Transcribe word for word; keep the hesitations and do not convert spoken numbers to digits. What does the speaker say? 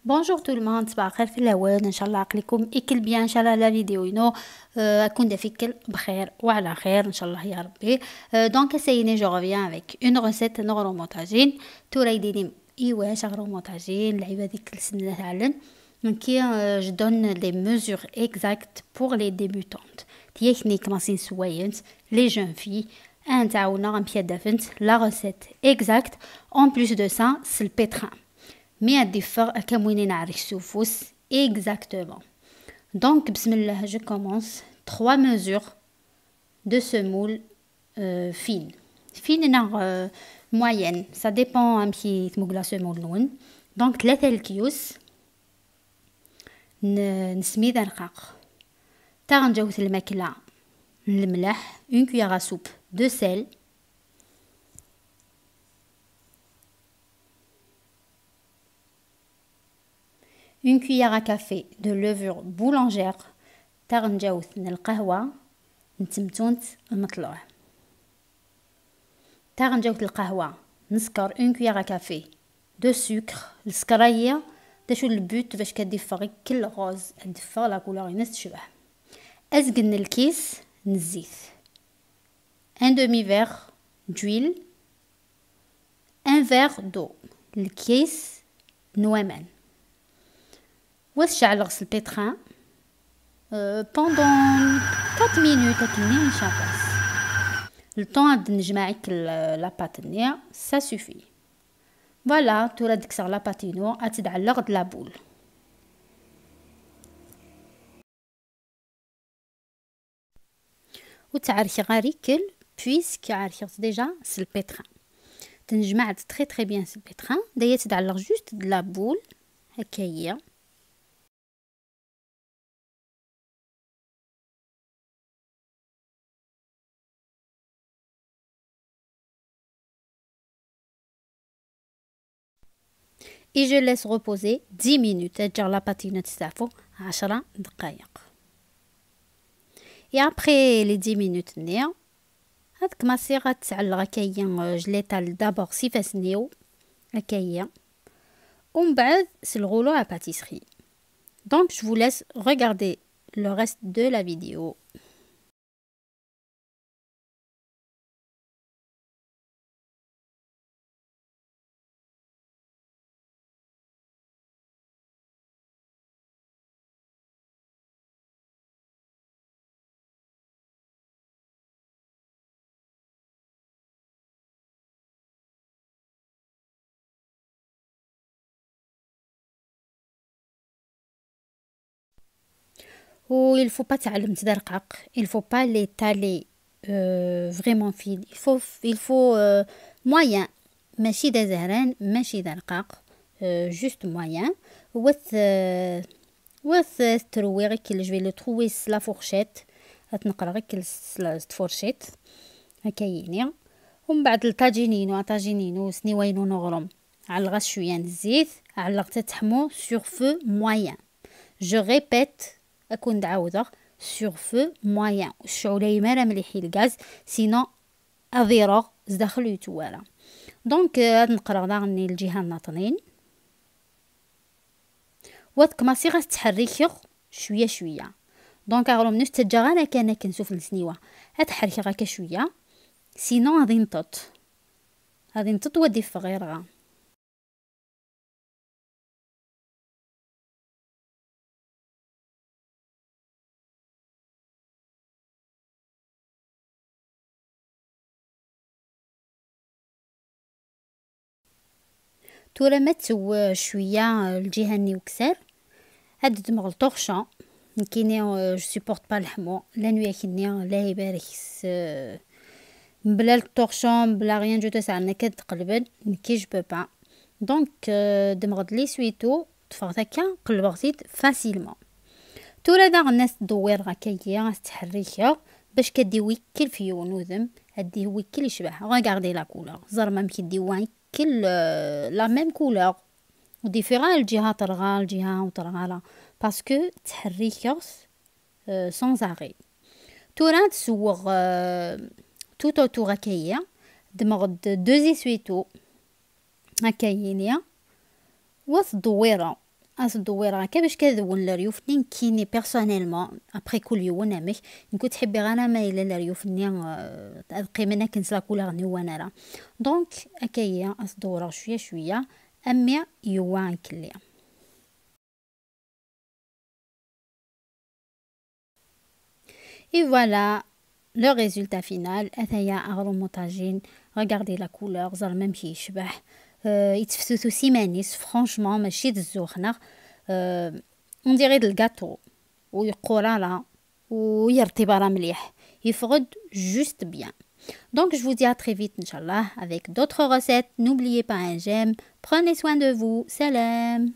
Bonjour tout le monde, صباح الخير في الاول. ان شاء الله عقلكم يكل bien. ان شاء الله la vidéo ينو آه، اكون دافيكل بخير وعلى خير ان شاء الله يا ربي. آه، donc ça y est, je reviens avec une recette نغرو مونتاجين. تو رايديني ايوا شغرو مونتاجين العيبه ديك السنه تعلن. Donc euh, je donne des mesures exactes pour les débutantes. تيكنيك ماسين سوينت les jeunes filles. انت عاونا غنبيا دافنت la recette exacte. En plus de ça, c'est le pétrin. Mais à différents كموينين عريش سوفوس. Exactement. Donc بسم الله, je commence. Trois mesures de semoule euh, fine. Fine ناغ euh, moyenne, ça dépend un petit تموك la semoule نون. Donc ثلاثة الكيوس. ن- نسميد رقاق. تاغنجاوت الماكلة, الملح, une cuillère à soupe de sel, une cuillère à café de levure boulangère, تاغنجاوت القهوة, نتمتونت المطلوع. تاغنجاوت القهوة, نسكر une cuillère à café de sucre. السكراية تشو البوت باش كديفغ كل غوز, ديفغ la couleur ينس تشبه. ازقن الكيس نزيت. Un demi-verre d'huile, un verre d'eau. الكيس نوامان. وتشعل غسل pétrin euh, pendant quatre minutes اكني نشاباس. Le temps عاد نجمع la pâte ني, ça suffit. Voilà, تورا دكسغ la pâte ينو اتدعلق de la boule. وتعركي غاريكل, puisque عركت déjà c'est le pétrin. تنجمع très très bien c'est le pétrin. دايا تدعلق juste de la boule هكايا. Et je laisse reposer dix minutes. تجر la pâte ينو تستعفو عشرة دقائق. Et après les dix minutes ني, هاد كماسي غتعلق هكايا, je l'étale d'abord سيفاسنيو هكايا, ومن بعد سلغولو à pâtisserie. Donc je vous laisse regarder le reste de la vidéo. و il faut pas تعلم تدرقق, il faut pas l'étaler euh, vraiment fine. Il faut, il faut euh, moyen. ماشي دا زهران, ماشي دا رقاق, euh, juste moyen. وث euh, وث تروي غير كي je vais le trouver la fourchette. غتنقر غير كي الفورشيت هكايني. ومن بعد الطاجينينو طاجينينو سنيوينو نغرم. على الغاز شويه الزيت, على الغاز تحمو sur feu moyen. Je répète, اكون دعاودغ, sur feu moyen. الشعولة يمارا مليحي الغاز, sinon اضيروغ زداخل يتوارا. Donc هاد نقرا داغني الجهه الناطنين. واد كماسي غتحركيغ شويه شويه. Donc اغلو منوش تجا غير كان كنسوف نسنيوه. هاد حركي غير شويه, sinon غادي نطط, غادي نطط ودي فغيرغا. تورا ما تسوى شويه الجهه ني وكسر. هاد دمغ الطرشة. نكيني je supporte pas لحمو لا نويا كني لا يبارك. بلا الطرشة بلا rien du tout ساعنا كتقلبن نكي je peux pas. Donc دمغ لي سويتو تفغت هكا قلبغتيد facilement. تورا داغ الناس تدوير غاكايا تحريكا باش كديوي كل فيون وذم هدي هو كل يشبه. Regardez la couleur, زرمه مكديوان كل la même couleur. وديفيرا الجهة طرغا الجهة وطرغا لا, parce que تحريكغ sans arrêt. تورا تسوغ tout autour هكايا دمغد deux essuie-tout هكاينيا. وثدويرة Ad ddewwireɣ akka bac ad wen leryuf-nni nekkini personnellement, après kul yiwen amek. Nekk ur ttḥibbiɣ ara ma yella leryuf-nni, euh, ad qqimen akken s la couleur-nni ur wwan ara. Donc, akka-yi, ad ddewwireɣ cwiya cwiya, am mi yewwa akelli. Et voilà le résultat final. Ataya aɣrum n uṭajin. Regardez la couleur, ẓerm amek yecbeḥ. Euh, yetteftutus iman-is, franchement, mačči d zzux-nneɣ. Euh, on dirait d lgaṭu. Ur yeqqur ara, ur yerṭib ara mliḥ. Yeffeɣ-d juste bien. Donc, je vous dis à très vite, Inch'Allah, avec d'autres recettes. N'oubliez pas un j'aime. Prenez soin de vous. Salam.